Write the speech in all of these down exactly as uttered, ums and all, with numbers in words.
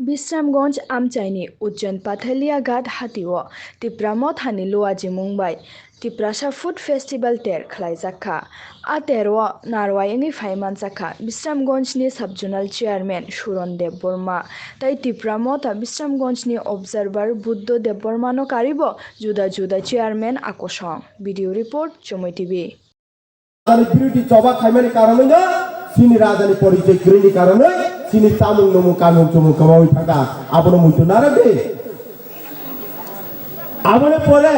Bisramganj amchaini Ujjain Pathalia Ghat hatio Tipra Mothani luajimung bai Tiprasa Food Festival ter khlaijak kha. A tero narwai wngwi phai manjak kha Bisramganjni Sub-Zonal Chairman Suron Debbarma tai Tipra Motha Bisramganjni Observer Buddho Debbarmano karibo juda juda chairman akosong. Video report, Chumui T V. Rajani biruti choba khaimani karonwi no, chini rajani porichoi kwrwini karonwi, chini chamung numung kanmung chumung kwmawi thangkha, abono muitu narwk di. Aboni pore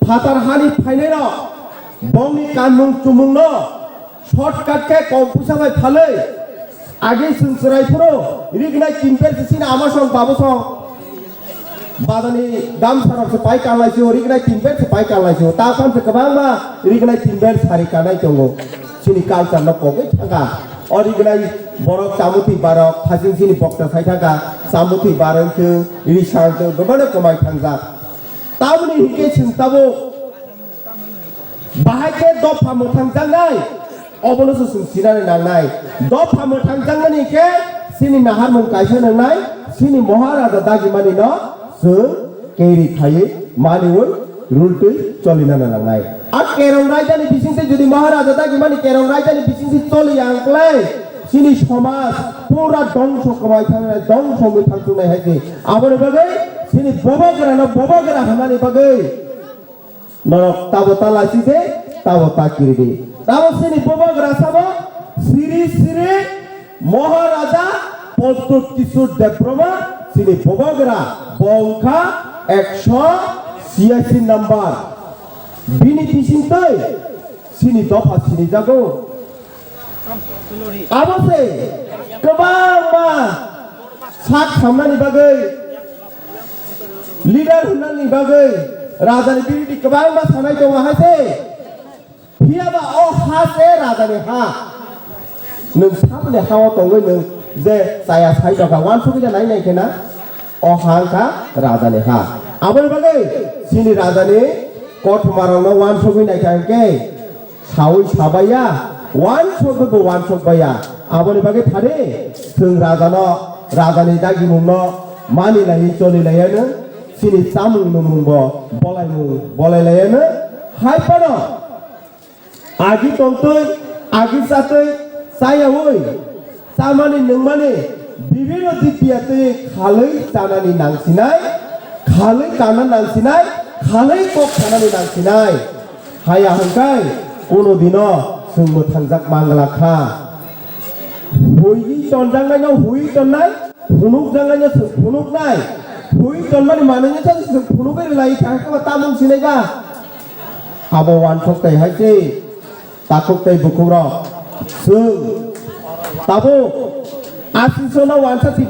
phatar hani phainairok bongni kanmung chumungno shortcut khe kom puisa bai phalwi, agi chwng chwrai phuru rignai tin per se chini ama song babo song. Badani gamsa rok se pai kanlai sio, rignai tin bed se pai kanlai sio. Ta sam se kwbangma rignai tin bed sari kanai tongo. Chini culture no pogwi thangkha. O rignai borok chamutwi barok, phasing chini bokta sai thangkha. Chamutwi barok wngthung, ri sa wngthung, bebano kwmai thangjak. Tamoni hinkhe chwng tabuk Bahai khe dopha mwthang jangnai, obono se chwng sinani nangnai. Dopha mwthang jangnani khe chini naharmung kaisa nangnai, chini Maharaja dagimani no chwng carry khaiwi maniwi rultwi cholinani nangnai. A Kerong raijani bisingtwi jodi Maharaja dagimani Kerong raijani bisingtwi choliya wngkhlai, chini somaj pura dongso kwmai thangnai, dongso wngwi thangchungnai hai se. Aboni bagwi chini bobogra no bobogra hwnmani bagwi Norok tabo ta lachi de, tabo ta kiri de. Tabo sini bobogra sabo, Siri Siri Maharaja Pradyut Kishore Debbarma, sini bobogra, bo wngkha ekso siyaisi number. Bini bisingtwi sini dopha sini jago. Abo se kwbangma sak samnani bagwi, leader hwnani bagwi rajani biridi kwbangma sanai tongo hai se. Phiyaba o ha se rajani ha. Nwng saboni ha-o tongwi nwng je chaya sai tongkha, uansugwi je nai nai khe na. O ha wngkha rajani ha. Aboni bagwi chini rajani kothoma rokno uansugwi naikha hwnkhe saui sabaiya, uansugwi bo uansukbaiya. Aboni bagwi thani chwng rajano, rajani dagimungno mani laiwi choli laiya no, chini chamung nwngmung bo bolaimung bolai laiya no. Hai phano Agi tongtwi, agi chatwi, chayaui, chamani nungmani, bibino dipya twi khalwi chanani nangsinai, khalwi kana nangsinai, khalwi kok sanani nangsinai. Haya hwnkhai, kuno dino chwng mwthangjak mangla kha. Huiwi tonjaknaino huiwi tonnai, phunukjaknaino chwng phunuknai. Huiwi tonmani manwino chwng phunugwi rwlai thangkhe tamung sinai ba? Abo uansuk tei hai se takhuk tei bukhukrok. Chwng tabuk asisano uansa